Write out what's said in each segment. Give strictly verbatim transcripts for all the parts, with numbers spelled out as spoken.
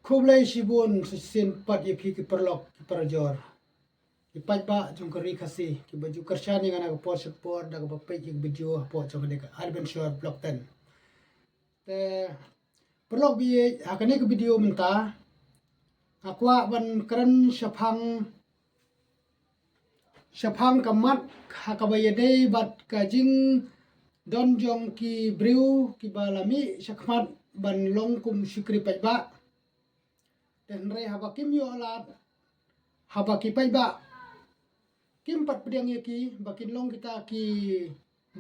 Khublei shibun sa shisien pat ïa phi ki paralok ki parajor, ki paidbah jong ka ri Khasi kiba ju kyrshan ïa nga na ka por sha ka por da kaba peit ïa ka video hapoh jong kane ka Adventure Vlog ten. Te paralok ba ïeit, ha kane ka video mynta nga kwah ban kren shaphang shaphang ka mat ha kaba ïadei bad ka jingdon jong ki briew kiba la mih shakhmat ban long kum shakri paidbah. Te hynrei haba kim ïoh lad, haba ki paidbah kim pat pdiang ïa ki ba kin long kita ki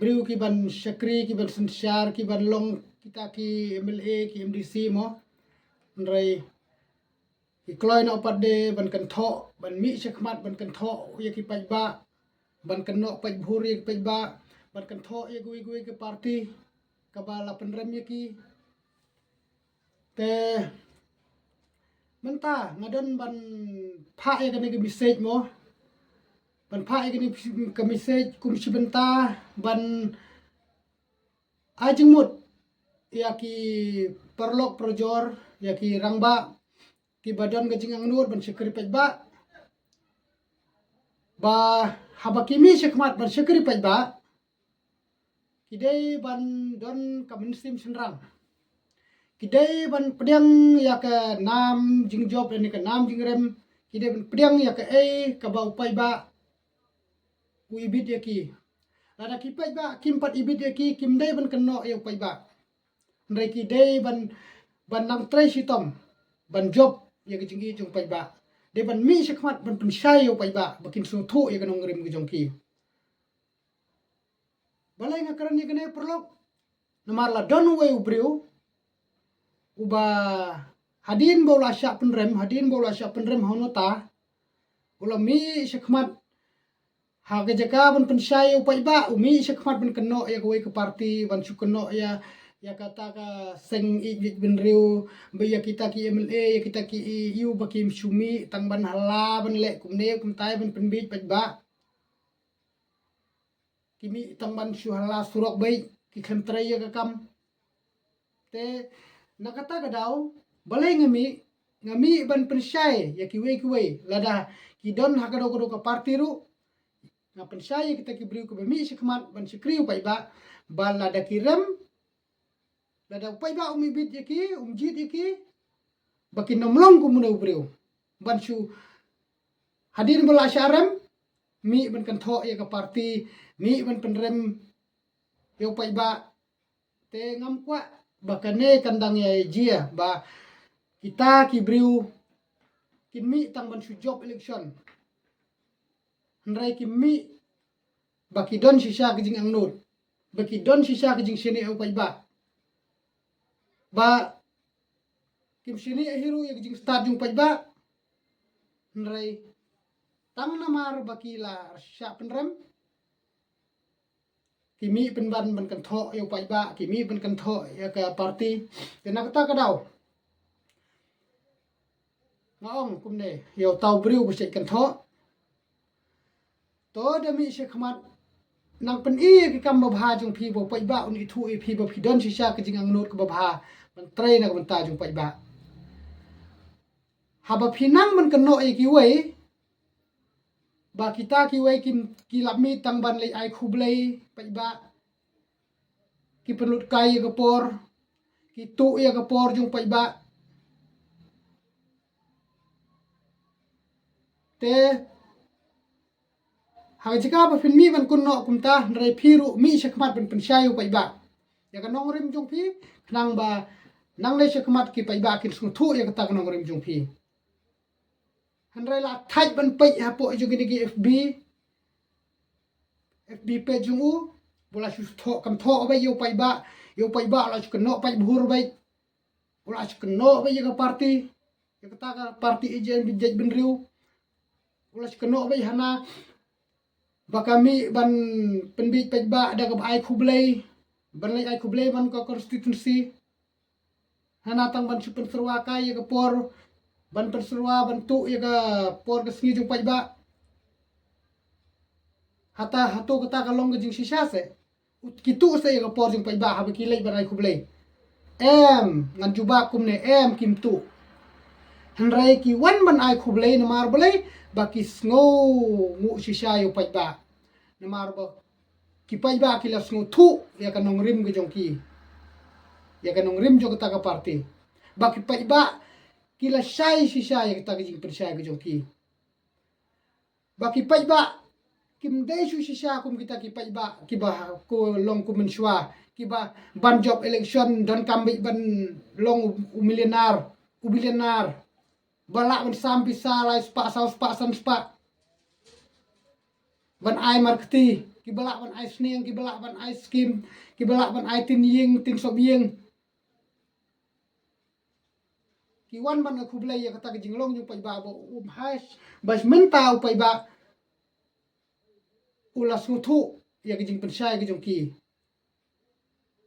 briew ki ban shakri, ki ban synshar, ki ban long kita ki M L A, ki M D C mo. Hynrei ki kloi noh pat de ban kynthoh, ban mih shakhmat ban kynthoh ïa ki paidbah, ban kynnoh paidbhur ïa ki paidbah, ban kynthoh ïa kiwei kiwei ki party kaba la pynrem ïa ki. Te mynta nga don ban phah ïa kane ka message mo, ban phah ïa kane ka message kum shi bynta ban ai jingmut ïa ki paralok parajor, ïa ki rangbah kiba don ka jingangnud ban shakri paidbah, ba haba ki mih shakhmat ban shakri paidbah, ki dei ban don ka mynsiem shynrang. Ki dei ban pdiang ïa ka nam jingjop lane ka nam jingrem. Ki dei ban pdiang ïa kaei kaba u paidbah u ibit ïa ki. Lada ki paidbah kim pat ibit ïa ki, kim dei ban kynnoh ïa u paidbah. Hynrei ki dei ban, ban nang trei shitom ban jop ïa ka jingïeit jong u paidbah. Dei ban mih shakhmat ban pynshai ïa u paidbah ba kin sngewthuh ïa ka nongrim ka jong ki. Balei nga kren ïa kane paralok? Namar la don uwei u briew uba hadien ba u la shah pynrem, hadien ba u la shah pynrem ha u nota, u la mih shakhmat ha ka jaka ban pynshai ïa u paidbah, u mih shakhmat ban kynnoh ïa kawei ka party, ban shu kynnoh ïa, ïa kata ka seng ïeit beit bynriew, ba ïa kita ki M L A, ïa kita ki E U ba kim shu mih tang ban hala ban leh kumne kumtai ban pynbieit paidbah. Ki mih tang ban shu hala surok beit, ki khlem trei ïa ka kam. Te na kata ka daw, balei nga mih, nga mih ban pynshai ïa kiwei kiwei, lada ki don ha kano kano ka party ruh. Nga pynshai ïa kita ki briew kiba mih shakhmat ban shakri u paidbah, ba lada ki rem, lada u paidbah um ibit ïa ki, um jied ïa ki, ba kin ym long kum une u briew ban shu, hadien ba la shah rem, mih ban kynthoh ïa ka party, mih ban pynrem ïa u paidbah. Te ngam kwah ba kane kan dang ïa jia ba kita ki briew kin mih tang ban shu jop election. Hynrei ki mih ba ki don shisha ka jingangnud, ba ki don shisha ka jingshaniah ïa u paidbah. Ba kim shaniah hi ruh ïa ka jingstad jong u paidbah. Hynrei tang namar ba ki la shah pynrem, ki mih pynban ban kynthoh ïa u paidbah, ki mih ban kynthoh ïa ka party. Te na kata ka daw nga ong kumne ïa uta u briew ba shait kynthoh. To da mih shakhmat, nang pyni ïa ki kam babha jong phi ba u paidbah un ithuh ïa phi ba phi don shisha ka jingangnud kaba bha ban trei na ka bynta jong u paidbah. Haba phi nang ban kynnoh ïa kiwei, ba kita kiwei ki, ki lap mih tang ban leit ai khublei paidbah, ki pynlut kai ïa ka por, ki tuh ïa ka por jong paidbah. Te ha ka jaka ba phin mih ban kynnoh kumta, hynrei phi ruh mih shakhmat ban pynshai ïa u paidbah. Ïa ka nongrim jong phi, khnang ba nang leit shakhmat ki paidbah kin sngewthuh ïa kata ka nongrim jong phi. Hynrei la thait ban peit hapoh jong kine ki F B, F B page jong u, ba la shu thoh kam thoh beit ïa u paidbah, ïa u paidbah la shu kynnoh paidbhur beit. U la shu kynnoh beit ïa ka party, ïa kata ka party ïeit beit bynriew. U la shu kynnoh beit hana ba ka mih ban pynbieit paidbah da kaba ai khublei, ban leit ai khublei ban ka constituency. Hana tang ban shu pynsyrwa kai ïa ka por, ban pynsyrwa ban tuh ïa ka por ka sngi jong paidbah. Hata hato kata ka long ka jingshisha se? Ki tuh se ïa ka por jong paidbah haba ki leit ban ai khublei? Em, ngan jubab kumne, em, kim tuh. Hynrei ki wan ban ai khublei namar balei, ba ki sngew nguh shisha ïa u paidbah. Namar ba ki paidbah ki la sngewthuh ïa ka nongrim ka jong ki, ïa ka nongrim jong kata ka party. Ba ki paidbah ki la shai shisha ïa kata ka jingpynshai ka jong ki. Ba ki paidbah kim dei shu shisha kum kita ki paidbah kiba ko long kum mynshuwa, kiba ban jop election donkam beit ban long u millionaire, u billionaire, ba lah ban sam pisa lai spah, saw spah, san spah, ban ai markti, kiba lah ban ai sniang, kiba lah ban ai skim, kiba lah ban ai tin ïing, tin sop ïing. Ki wan ban ai khublei ïa kata ka jinglong jong u paidbah ba um hais, ba mynta u paidbah u la sngewthuh ïa ka jingpynshai ka jong ki.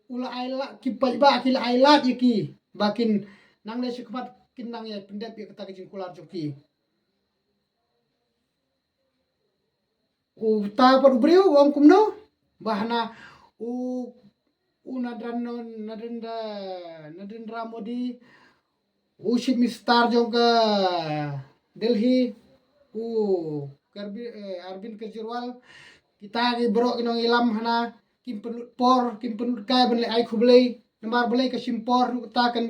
U la ai lad, ki paidbah ki la ai lad ïa ki ba kin nang leit shakhmat, kin nang ïa pyndep ïa kata ka jingkular jong ki. Uta pat u briew u ong kumno, ba hana u, u Narendra, Narendra, Narendra Modi, u Chief Minister jong ka Delhi, u Karbi-, eh, Arvind Kejriwal, kita ki baroh ki nongïalam hana kim pynlut por, kim pynlut kai ban leit ai khublei, namar balei, ka shim por ruh kata kan,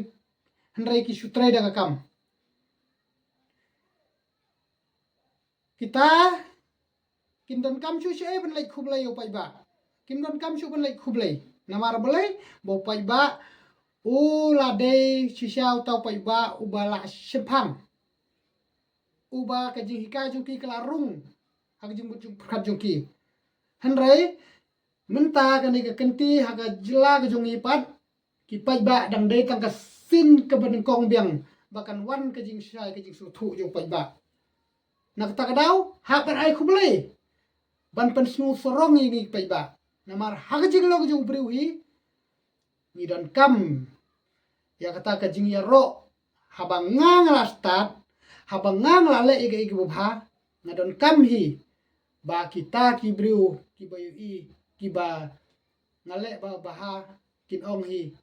hynrei ki shu trei da ka kam. Kita kim donkam shuh shuh ban leit khublei ïa u paidbah. Kim donkam shuh ban leit khublei. Namar balei, ba u paidbah u la dei shisha uta u paidbah uba la shemphang, uba ka jinghikai jong ki ka la rung ha ka jingmut jingpyrkhat jong ki. Hynrei mynta kane ka kynti ha ka jylla ka jong ngi pat, ki paidbah dang dei tang ka sien kaba nyngkong biang ba kan wan ka jingshai ka jingsngewthuh jong u paidbah. Na kata ka daw, hap ban ai khublei ban pynsngewsarong ïa ngi ki paidbah. Namar ha ka jinglong jong u briew hi, ngi donkam ïa kata ka jingïaroh. Haba nga nga la stad, haba nga nga la leh ïa kaei kaba bha, nga donkam hi ba kita ki briew kiba ïohi, kiba nga leh ba bha, kin ong hi,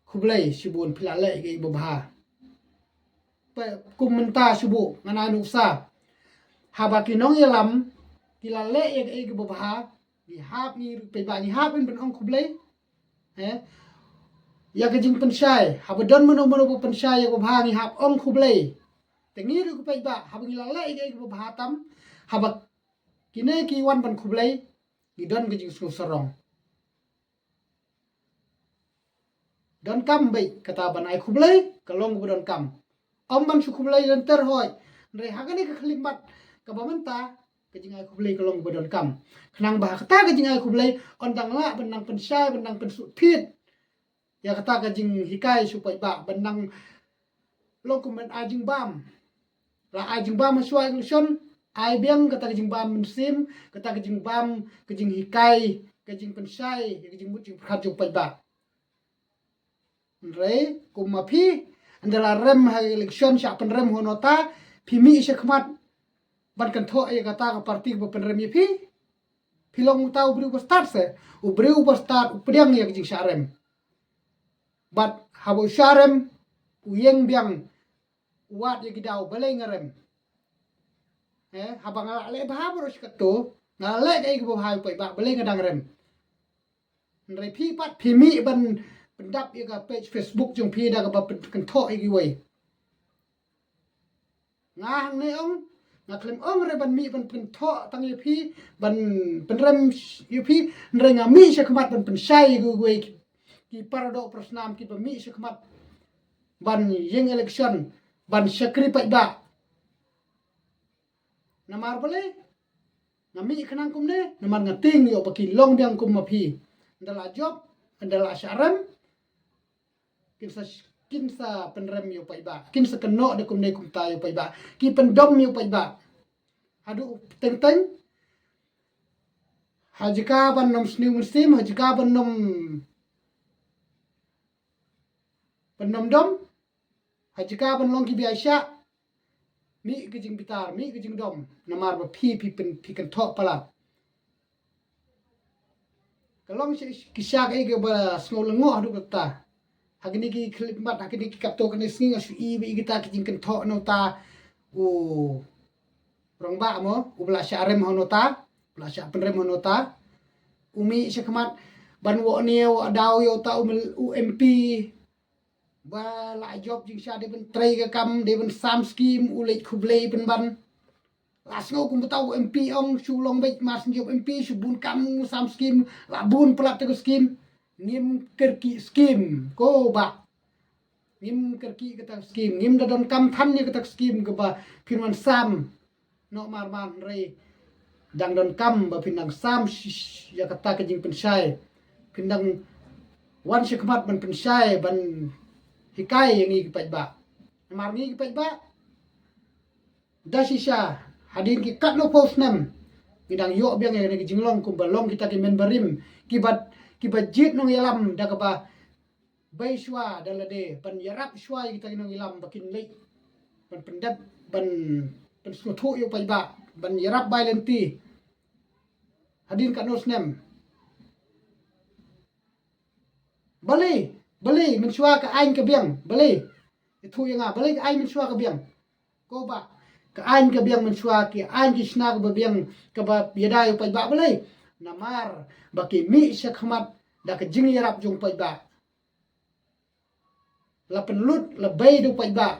khublei shibun, phi la leh ïa kaei ba bha. Kum mynta shibun ngan ai nuksa, haba ki nongïalam ki la leh ïa kaei kaba bha, ngi hap, ngi ruh paidbah ngi hap ban ong khublei. Eh? Ïa ka jingpynshai, haba don mano mano ba pynshai ïa kaba bha, ngi hap ong khublei. Te ngi ruh ki paidbah, haba ngi la leh ïa kaei kaba bha tam, haba kine ki wan ban khublei, ngi don ka jingsngewsarong. Donkam beit kata ban ai khublei, ka long kaba donkam. Ym ban shu khublei lynter hoi. Hynrei ha kane ka khyllipmat kaba mynta, ka jingai khublei ka long kaba donkam. Khnang ba ha kata ka jingai khublei, yn dang lah ban nang pynshai, ban nang pynsuk phit ïa kata ka jinghikai sha u paidbah, ban nang long kum ban ai jingbam. La ai jingbam ha shuwa election, ai biang kata ka jingbam mynsiem, kata ka jingbam, ka jinghikai, ka jingpynshai ïa ka jingmut jingpyrkhat jong u paidbah. Hynrei kum ma phi, ynda la rem ha election, shah pynrem ha u nota, phi mih shakhmat ban kynthoh ïa kata ka party ba pynrem ïa phi. Phi long uta u briew ba stad se, u briew ba stad u pdiang ïa ka jingshah rem. Bad haba u shah rem, u ïeng biang, u wad ïa ki daw, balei nga rem. Eh, haba nga la leh bha baroh shi katta, nga la leh kaei kaba bha ïa u paidbah, balei nga dang rem. Hynrei phi pat phi mih ban pyndap ïa ka page Facebook jong phi da kaba pynkynthoh ïa kiwei. Nga hangne ong, nga khlem ong re ban mih ban pynkynthoh tang ïa phi, ban pynrem ïa phi, hynrei nga mih shakhmat ban pynshai ïa kiwei ki, ki paradoh parasnam kiba mih shakhmat ban ïeng election, ban shakri paidbah. Namar balei nga mih khnang kumne, namar nga tieng ïoh ba ki long biang kum ma phi. Ynda la jop, ynda la shah rem, kin sa, kin sa pynrem ïa u paidbah, kin sa kynnoh da kumne kumta ïa u paidbah, ki pyndom ïa u paidbah. Haduh teng teng, ha jaka ban nym sniew mynsiem, ha jaka ban nym, ban nym dom, ha jaka ban long ki biashah, mih ka jingbitar, mih ka jingdom, namar ba phi, phi pyn, phi kynthoh palat. Ka long shi, ki sha kaei kaba sngew lyngngoh haduh katta. Ha kine ki khyllipmat, ha kine ki katto katne sngi nga shu i ba i kita ki jingkynthoh na uta u rangbah mo, uba la shah rem ha uta, uba la shah pynrem ha uta. U mih sha khmat ban wad ne wad daw ïa uta u mel-, u M P. Ba la jop jingshisha dei ban trei ka kam, dei ban sam skim, u leit khublei pynban. La sngew kum uta u M P ong shu long beit mar shu jop M P shu bun kam, sam skim, la bun palat te ka skim. Ngim kyrkieh skim, ko bah. Ngim kyrkieh kata ka skim, ngim da donkam than ïa kata ka skim kaba phin wan sam. Noh mar mar, hynrei dang donkam ba phin dang sam sh-, sh-, ïa kata ka jingpynshai. Phin dang wan sha khmat ban pynshai, ban hikai ïa ngi ki paidbah. Namar ngi ki paidbah da shisha, hadien ki katno phew snem, ngi dang ïoh biang ïa kane ka jinglong kumba long kita ki hynmen barim, kiba, kiba jied nongïalam da kaba bei shuwa da lade, ban ïarap shuwa ïa kita ki nongïalam ba kin leit ban pyndep, ban pynsngewthuh ïa u paidbah, ban ïarap bai lynti. Hadien katno snem. Balei, balei mynshuwa ka aiñ ka biang, balei. Ïathuh ïa nga, balei ka aiñ mynshuwa ka biang. Ko bah, ka aiñ ka biang mynshuwa, ki aiñ ki shna kaba biang, kaba ïada ïa u paidbah, balei. Namar ba ki mih sha khmat da ka jingïarap jong u paidbah. La pynlut, la bei da u paidbah.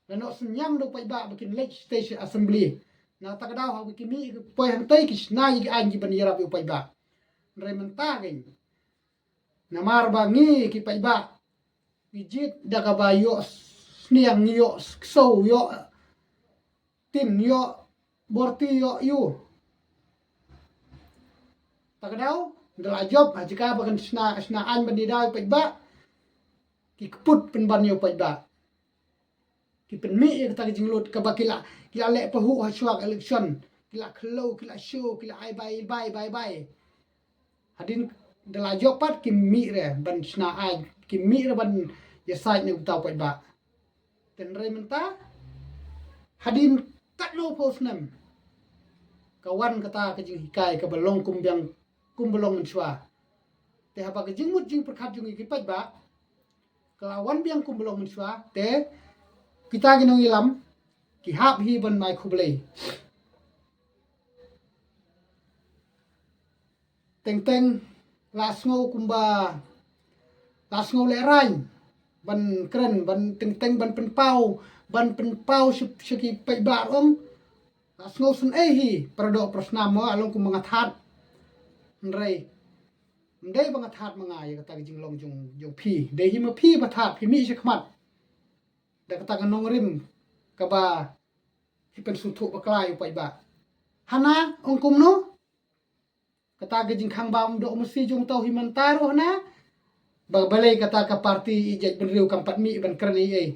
La noh synñiang da u paidbah ba kin leit sha state assembly. Na kata ka daw haba ki mih ki poi hangtei ki shna ïa ki aiñ kiban ïarap ïa u paidbah. Hynrei mynta kein, namar ba ngi ki paidbah ngi jied da kaba ïoh sniang, ngi ïoh ksew, ïoh tin, ïoh borti, ïoh ïu. Ta ka daw, da la jop, ha jaka ba kan shna, shna aiñ ban ïada ïa u paidbah, ki kput pynban ïa u paidbah. Ki pynmih ïa kata ka jinglut kaba ki la, ki la leh pahuh ha shuwa ka election. Ki la khloo, ki la show, ki la ai bai, bai, bai, bai. Hadien da la jop pat ki mih re ban shna aiñ, ki mih re ban ïasaid na uta u paidbah. Te hynrei mynta, hadien katno phew snem, ka wan kata ka jinghikai kaba long kum biang, kumba long mynshuwa. Te haba ka jingmut jingpyrkhat jong ngi ki paidbah ka la wan biang kumba long mynshuwa, te kita ki nongïalam ki hap hi ban mai khublei. Teng teng la sngew kumba, la sngew lehraiñ ban kren, ban teng teng ban pynpaw, ban pynpaw sha, sha ki paidbah ruh. La sngew sngewsih hi, para doh para snam mo, la long kumba nga that. Hynrei ym dei ba nga that ma nga ïa kata ka jinglong jong, jong phi. Dei hi ma phi ba that, phi mih sha khmat da kata ka nongrim kaba phi pynsngewthuh bakla ïa u paidbah. Hana, ong kumno? Kata ka jingkhang bam doh masi jong uta u Himanta ruh hana, ba balei kata ka party ïeit bynriew kam pat mih ban kren ei ei.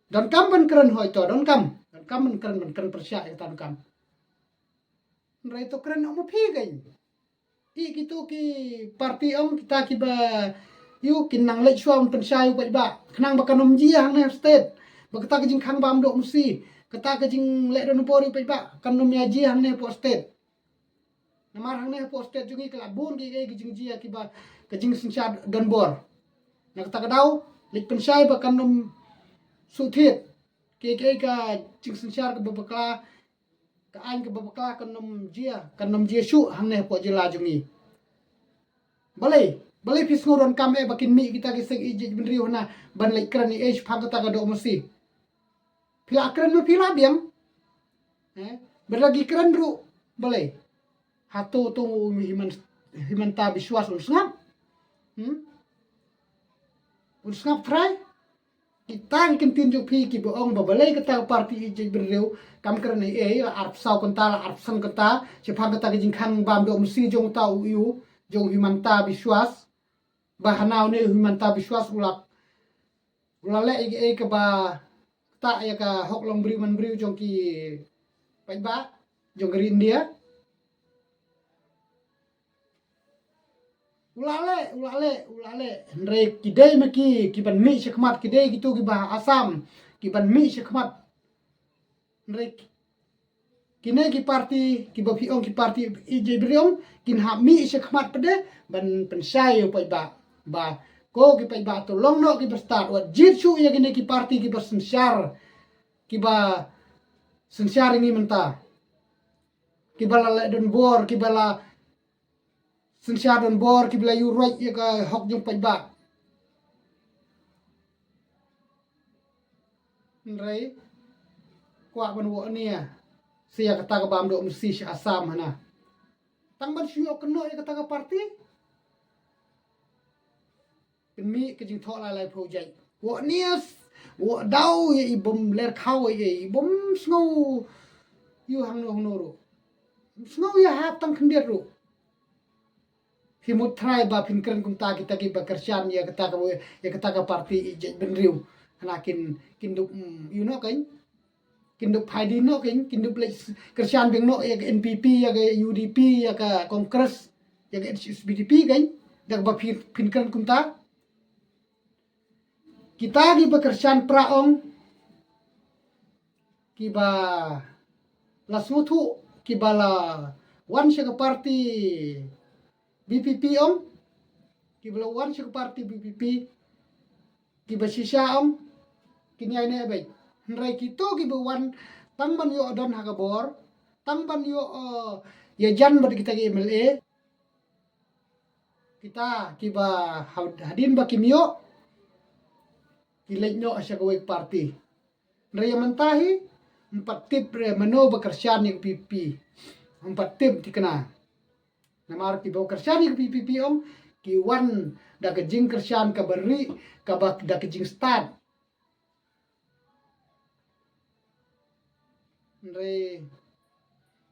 Donkam ban kren hoi to, donkam. Donkam ban kren, ban kren pyrshah ïa kata donkam. Hynrei to kren ong ma phi kein. Ïa kito ki party ong kita kiba ïoh kin nang leit shuwa ban pynshai ïa u paidbah. Khnang ba kan ym jia hangne ha state. Ba kata ka jingkhang bam doh masi, kata ka jingleh donbor ïa u paidbah kan ym ïa jia hangne hapoh state. Namar hangne hapoh state jong ngi ka la bun ki, ki, ki jingjia kiba, ka jingsynshar donbor. Na kata ka daw, leit pynshai ba kan ym shu thied. Ki, ki, ka jingsynshar kaba bakla, ka aiñ kaba bakla kan ym jia, kan ym jia shuh hangne hapoh jylla jong ngi. Balei, balei phi sngew donkam eh ba kin mih kita ki seng ïeit bynriew hana ban leit kren ei ei shaphang kata ka doh masi. Phi la kren ma phi la biang. Eh, ba la ki kren ruh, balei. Hato to u Himan-, Himanta Biswas un sngap. Hmm? Un sngap trai. Kita ki ktien jong phi kiba ong ba balei kata ka party ïeit bynriew kam kren ei ei, la arphew saw kynta, la arphew san kynta shaphang kata ka jingkhang bam doh masi jong uta u ïa u, jong u Himanta Biswas. Ba hana une u Himanta Biswas u la, u la leh ei ei kaba ktah ïa ka hok long briew man briew jong ki paidbah jong ka ri India. U la leh, u la leh, u la leh. Hynrei ki dei ma ki, kiban mih sha khmat, ki dei kito kiba ha Assam, kiban mih sha khmat. Hynrei kine ki party, kiba phi ong ki party ïeit bynriew, kin hap mih sha khmat pat de ban pynshai ïa u paidbah. Ba Ko ki paidbah, to long noh kiba stad, wat jied shuh ïa kine ki parti kiba synshar, kiba synshar ïa ngi mynta, kiba la leh donbor, kiba la synshar donbor, kiba la ïuh ruh ïa ka hok jong paidbah. Hynrei kwah ban wad nia sa ïa kata ka bam doh masi sha Assam hana. Tang ban shu ïoh kynnoh ïa kata ka parti, pynmih ka jingthoh lai lai phew jait. Wad nia, wad daw ïa i bym ler khaw ïa i bym sngew ïa hangno hangno ruh. Sngew ïa hap tang khyndiat ruh. Phi mut trai ba phin kren kumta kita kiba kyrshan ïa kata ka, ïa kata ka parti i jaitbynriew. Hana kin, kin dup, mm, ïa u noh kan. Kin dup phaidin noh kan, kin dup leit s-, kyrshan biang noh ïa ka N P P, ïa ka U D P, ïa ka Congress, ïa ka H S P D P kan. Da kaba phin, phin kren kumta. Kita kiba kyrshan pra ong, kiba la sngewthuh, kiba la wan sha ka parti V P P ong, kiba la wan sha ka parti V P P, kiba shisha ong, kin ïai neh beit. Hynrei kito kiba wan tang ban ïoh don ha ka bor, tang ban ïoh, eh, ïajan bad kita ki M L A, kita kiba ha-, hadien ba kim ïoh, ki leit noh sha kawei ka parti. Hynrei ïa mynta hi, ym pat tip re mano ba kyrshan ïa ka V P P. Ym pat tip thikna. Namar kiba kyrshan ïa ka V P P ong, ki wan da ka jingkyrshan kaba rieh, kaba da ka jingstad. Hynrei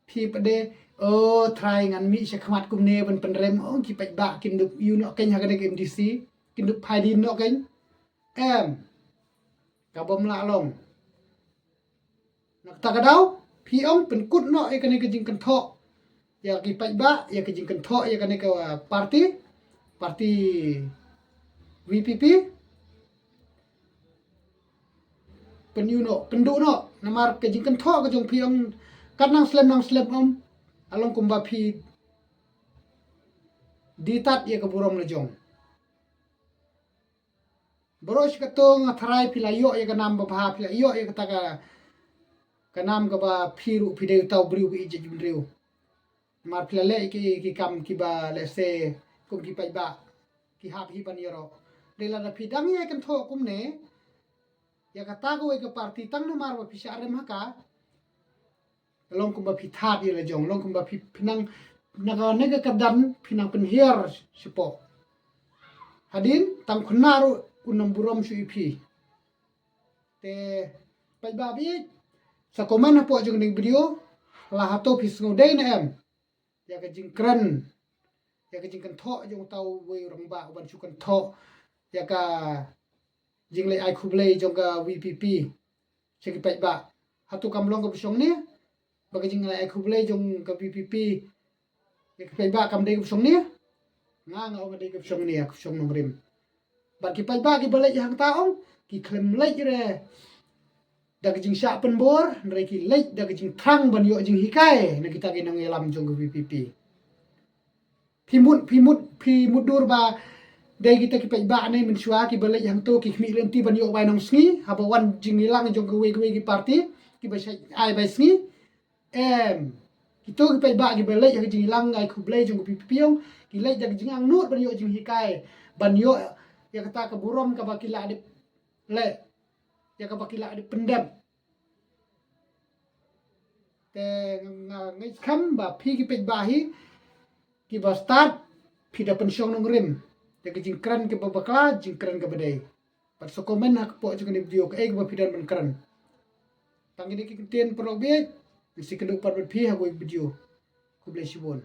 phi pat de, o trai ngan mih sha khmat kumne ban pynrem, ong ki paidbah kin dup ïa u noh kan ha kane ka M D C, kin dup phaidin noh kan. Em. Ka bym lah long. Na kata ka daw, phi ong pynkut noh ïa kane ka jingkynthoh ïa ki paidbah, ïa ka jingkynthoh ïa kane ka, uh, parti, parti V P P. Pynïu noh, pynduh noh, namar ka jingkynthoh ka jong phi ong kat nang slem nang slem ym, ka long kumba phi die tad ïa ka burom la jong. Baroh shi katta nga tharai phi la ïoh ïa ka nam babha, phi la ïoh ïa kata ka, ka nam kaba phi ruh phi dei uta u briew ba ïeit jaitbynriew. Namar phi la leh ki, ki kam kiba lehse kum ki paidbah ki hap hi ban ïaroh. Dei lada phi dang ïai kynthoh kumne ïa kata kawei ka parti tang namar ba phi shah rem ha ka, long kumba phi tad ïa la jong, long kumba phi, phi nang, na kane ka kyrdan phi nang pynhiar shapoh. Hadien tang khynnah ruh un ym burom shuh ïa phi. Te paidbah ba ïeit, sa comment hapoh jong kane ka video, la hato phi sngew dei ne em ïa ka jingkren, ïa ka jingkynthoh jong uta uwei u rangbah uban shu kynthoh ïa ka jingleit ai khublei jong ka V P P sha ki paidbah. Hato kam long kaba shong ne ba ka jingleit ai khublei jong ka V P P ïa ki paidbah kam dei kaba shong ne? Nga, nga ong ka dei kaba shong ne, ka shong nongrim. Bad ki paidbah kiba leit hangta ong ki khlem leit re da ka jingshah pynbor, hynrei ki leit da ka jingthrang ban ïoh jinghikai na kita ki nongïalam jong ka V P P. Phi mut, phi mut, phi mutdur ba dei kita ki paidbah ne mynshuwa kiba leit hangto ki khmih lynti ban ïoh bai nongsngi, haba wan jingïalang jong kawei kawei ki parti kiba shait ai bai sngi. Em, kito ki paidbah kiba leit ha ka jingïalang ai khublei jong ka V P P ong ki leit da ka jingangnud ban ïoh jinghikai, ban ïoh ïa kata ka burom kaba ki lah dep leh, ïa kaba ki lah dep pyndep. Te nga ngeit skhem ba phi ki paidbah hi kiba stad phi da pynshong nongrim ïa ka jingkren kaba bakla, jingkren kaba dei. Bad sa comment hapoh jong kane ka video kaei kaba phi don ban kren. Tang kine ki ktien, paralok ba ïeit, ngin sa ïakynduh pat bad phi ha kawei ka video. Khublei shibun.